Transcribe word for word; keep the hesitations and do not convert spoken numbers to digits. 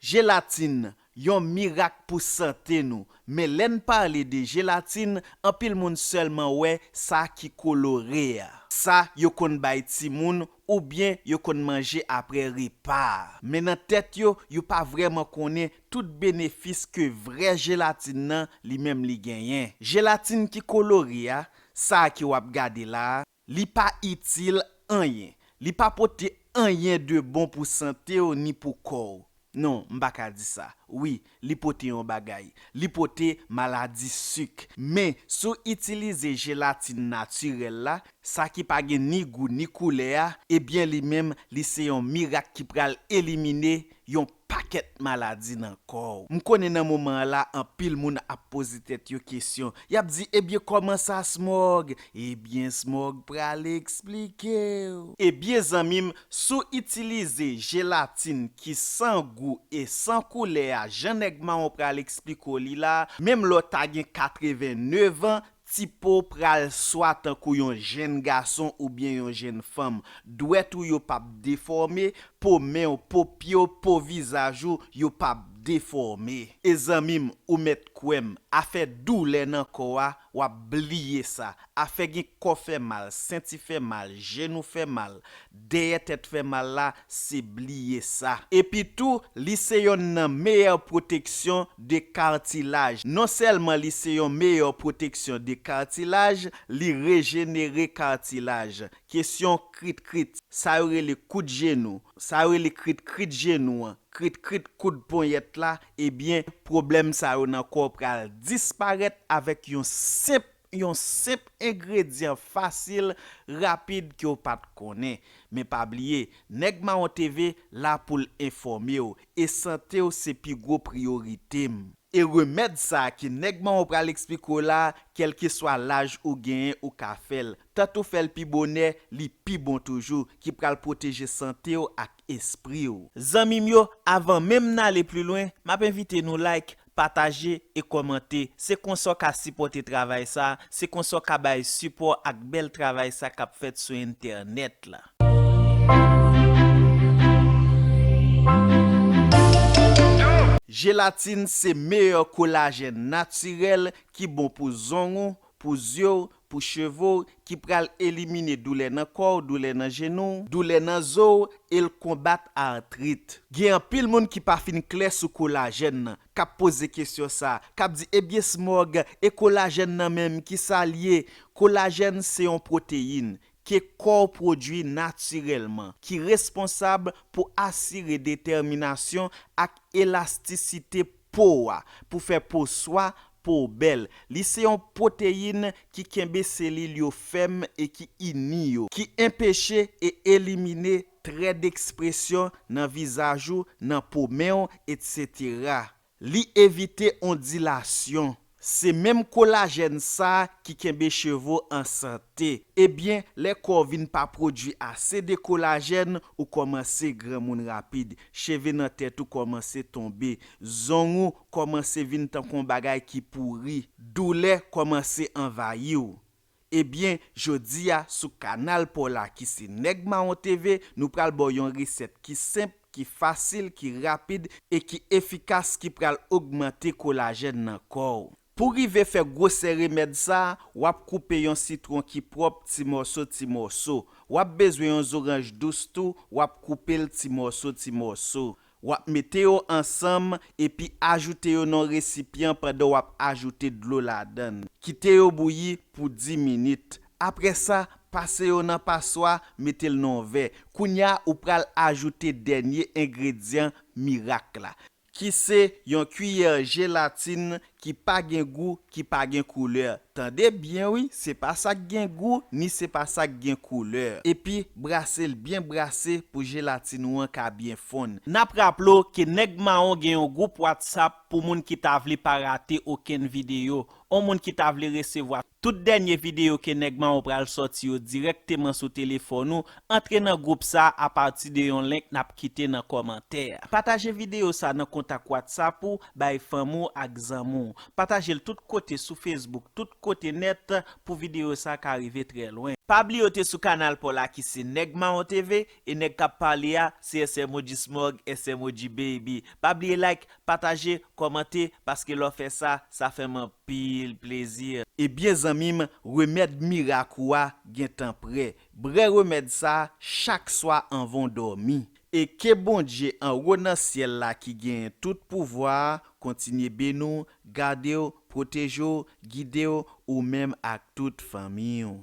Jelatin, yon mirak pou sante nou. Men lè n pale de jelatin, anpil moun sèlman wè sa ki kolore a. Sa yo konn bay timoun oubyen yo konn manje apre repa a. Men nan tèt yo, yo pa vrèman konnen tout benefis ke vrè jelatin nan li menm li genyen. Jelatin ki kolore a, sa a ke w ap gade la a, li pa itil anyen. Li pa pote anyen de bon pou sante w ni pou kò w. Non, m pa ka di sa. Wi, li pote yon bagay. Li pote maladi sik. Men, si w itilize jelatin natirèl la, sa ki pa gen ni gou ni koulè a, ebyen li menm, li se yon mirak ki pral elimine yon pakèt maladi nan kò w. M konnen nan moman an la, anpil moun ap poze tèt yo kesyon. Y ap di, ebyen, kòman sa, Smòg? Ebyen, Smòg pral eksplike w. Ebyen, zanmi m, si w itilize jelatin ki san gou e san koulè a, jan Nèg Mawon pral eksplike w li la, menm lè w ta gen katrevenneuf an, ti po w pral swa tankou yon jenn gason oubyen yon jenn fanm. Dwèt ou yo p ap defòme, po men w, po pye w, po vizaj ou, yo p ap defòme. E zanmi m, ou mèt kwè m, afè doulè nan kò a, w ap bliye sa. Afè gen kò fè mal, senti fè mal, jenou fè mal, dèyè tèt fè mal la, se bliye sa. Epi tou, li se yonn nan meyè pwoteksyon de katilaj. Non sèlman li se yon meyè pwoteksyon de katilaj, li rejenere katilaj. Kesyon krit krit, sa yo rele kout jenou, sa yo rele krit krit jenou an, krit krit kout ponyèt la, ebyen, pwoblèm sa yo nan kò w pral disparèt avèk yon senp, yon senp engredyan fasil, rapid ke w pa t konnen. Men pa bliye, Nèg Mawon T V la pou l enfòme w, e sante w se pi gwo priyorite m. E remèd sa a ke Nèg Mawon pral eksplike w la, kèlkeswa laj ou genyen, ou ka fè l. Tann ou fè l pi bonè, li pi bon toujou, ki pral pwoteje sante w ak espri w. Zanmi m yo, avan menm n ale pli lwen, m ap envite nou like, pataje e kòmante. Se konsa w ka sipòte travay sa, se konsa w ka bay sipò ak bèl travay sa k ap fèt sou entènèt la. Jelatin se meyè kolajèn natirèl ki bon pou zong ou, pou zye w, pou cheve w, ki pral elimine doulè nan kò w, doulè nan jenou w, doulè nan zo w, e l konbat artrit. Gen anpil moun ki pa fin klè sou kolajèn nan, k ap poze kesyon sa, k ap di, ebyen Smòg, e kolajèn nan menm, kisa l ye? Kolajèn se yon pwoteyin ke kò w pwodui natirèlman, ki responsab pou asire detèminasyon ak elastisite po w a, pou fè po swa po w bèl. Li se yon pwoteyin ki kenbe selil yo fèm e ki ini yo, ki enpeche e elimine trè dekspresyon nan vizaj ou, nan po men w, etsetera. Li evite ondilasyon. Se menm kolajèn sa a ki kenbe cheve w an sante. Ebyen, lè kò w vin pa pwodui ase de kolajèn, ou kòmanse granmoun rapid, cheve nan tèt ou kòmanse tonbe, zong ou kòmanse vin tankou yon bagay ki pouri, doulè kòmanse anvayi w. Ebyen, jodi a, sou kanal pa w la ki se Nèg Mawon T V, nou pral ba w yon resèt ki senp, ki fasil, ki rapid e ki efikas ki pral ogmante kolajèn nan kò w. Pou rive fè gwosè remèd sa a, w ap koupe yon sitwon ki pwòp ti mòso, ti mòso. W ap bezwen yon zoranj dous tou, w ap koupe l ti mòso, ti mòso. W ap mete yo ansanm epi ajoute yo nan yon resipyan pandan w ap ajoute dlo ladan l. Kite yo bouyi pou dis minit. Apre sa, pase yo nan paswa, mete l nan yon vè. Kounye a, ou pral ajoute dènye engredyan mirak la, ki se yon kiyè jelatin ki pa gen gou, ki pa gen koulè. Tande byen wi, se pa sa k gen gou, ni se pa sa k gen koulè. Epi, brase l byen brase pou jelatin ou an ka byen fonn. N ap raple w ke Nèg Mawon gen yon gwoup WhatsApp pou moun ki ta vle pa rate okenn videyo. Yon moun ki ta vle resevwa tout dènye videyo ke Nèg Mawon pral sòti yo dirèkteman sou telefòn ou, antre nan gwoup sa a apati de yon link n ap kite nan kòmantè a. Pataje videyo sa nan kontak WhatsApp ou, bay fanmi w ak zanmi w. Pataje l tout kote sou Facebook, tout kote nèt pou videyo sa ka rive trè lwen. Pa bliye w te sou kanal pa w la ki se Nèg Mawon T V e nèg k ap pale a se S M O G Smog, S M O G Baby. Pa bliye like, pataje, kòmante, paske lè w fè sa, sa fè m anpil plezi. Ebyen zanmi m, remèd mirak ou a gentan prè. Bwè remèd sa chak swa anvan w dòmi. E ke Bondye anwo nan syèl la ki genyen tout pouvwa a kontinye beni w, gade w, pwoteje w, gide w, ou menm ak tout fanmi w.